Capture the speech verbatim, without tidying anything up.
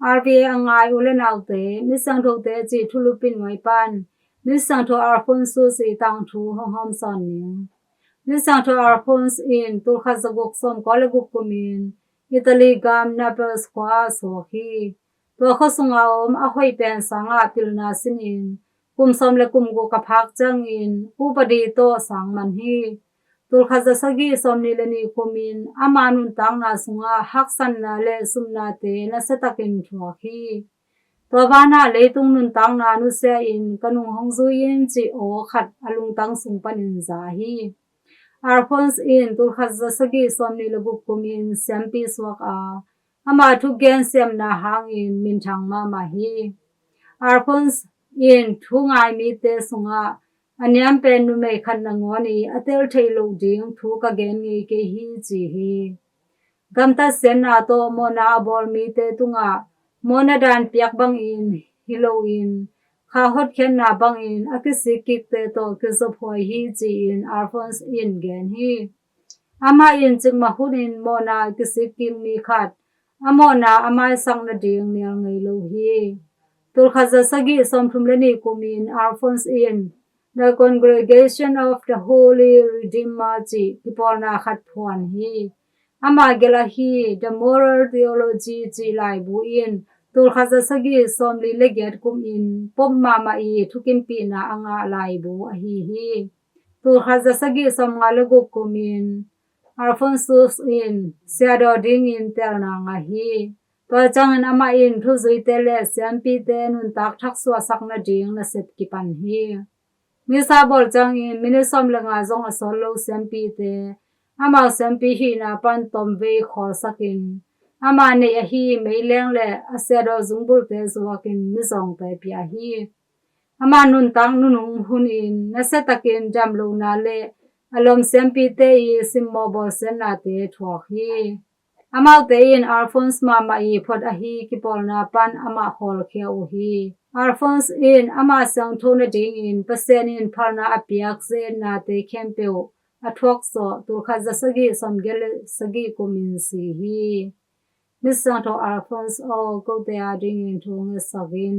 R V A a ngai u le naute, Misiangthote cih thulupi nuai pan Misiangtho Alphonsus ii tangthu hong hawmsawn ning. Misiangtho Alphonse in tulkhat zaguk sawmkua le guk kumin Italy gam Naples khua ah suak hi. Tua khua sunga om a hoih pen sangah pilna sinin kum sawm le kum guk a phak ciangin upadi tawh sang man hi. Tulkhat zasagih sawmnih le nih kumin ama nuntakna sungah haksatna le supnate nasiatakin thuak hi. Tua vanah leitung nuntakna nusia in ka nung hong zui in cih aw khat a lungtang sung panin za hi. Alphonse in tulkhat zasagih sawmnih le guk kumin siampi suak a, ama thugen siamna hangin minthang mahmah hi. Alphonse in thu ngai mite sungah a niam pen numei khat nangawn i a tel thei loh ding thu ka gen ngei kei hi ci hi. Gamtat siatna tawh mawhna a bawl mite tungah mawhna dan piak bangin hi loin kha hotkhiatna bangin a kisik kikte tawh kizophuai hi ci-in Alphonse in gen hi. Amah in cikmah hunin mawhna a kisik kik mi khat a mawhna a maisak nading nial ngei lo hi. Tulkhat zasagih sawmthum le nih kumin Alphonse in The Congregation of the Holy Redeemer cih kipawlna khat phuan hi. Ama gelh ahi The Moral Theology cih laibu in tulkhat zasagih sawmli le giat kumin Pope mahmah i thukimpihna a ngah laibu ahi hi. Tulkhat zasagih sawmnga le guk kumin Alphonsus in siadaw dingin telna ngah hi. Tua ciangin amah in thuzuite le siampite nuntak thaksuahsak nading nasep kipan hi. Misa bawl ciangin minit sawm le nga zong a sawt lo siampite amau siampi hihna pan tawmvei khawlsakin ama neih ahi meileng le a siadaw zungbulte zuakin mizawngte pia hi. Ama nuntak nunung hunin nasiatakin damlohna le a lawm siampite i simmawh bawlsiatnate thuak hi. Amaute in Alphonse mahmah i phot ahi kipawlna pan amah hawlkhia uh hi. Alphonse in ama siangtho nadingin Pasian in phalna a piak ze-etnate khempeuh a thuakzawh tulkhat zasagih sawmgiat le sagih kumin si hi. Misiangtho Alphonse aw, kote adingin thu ngetsak in.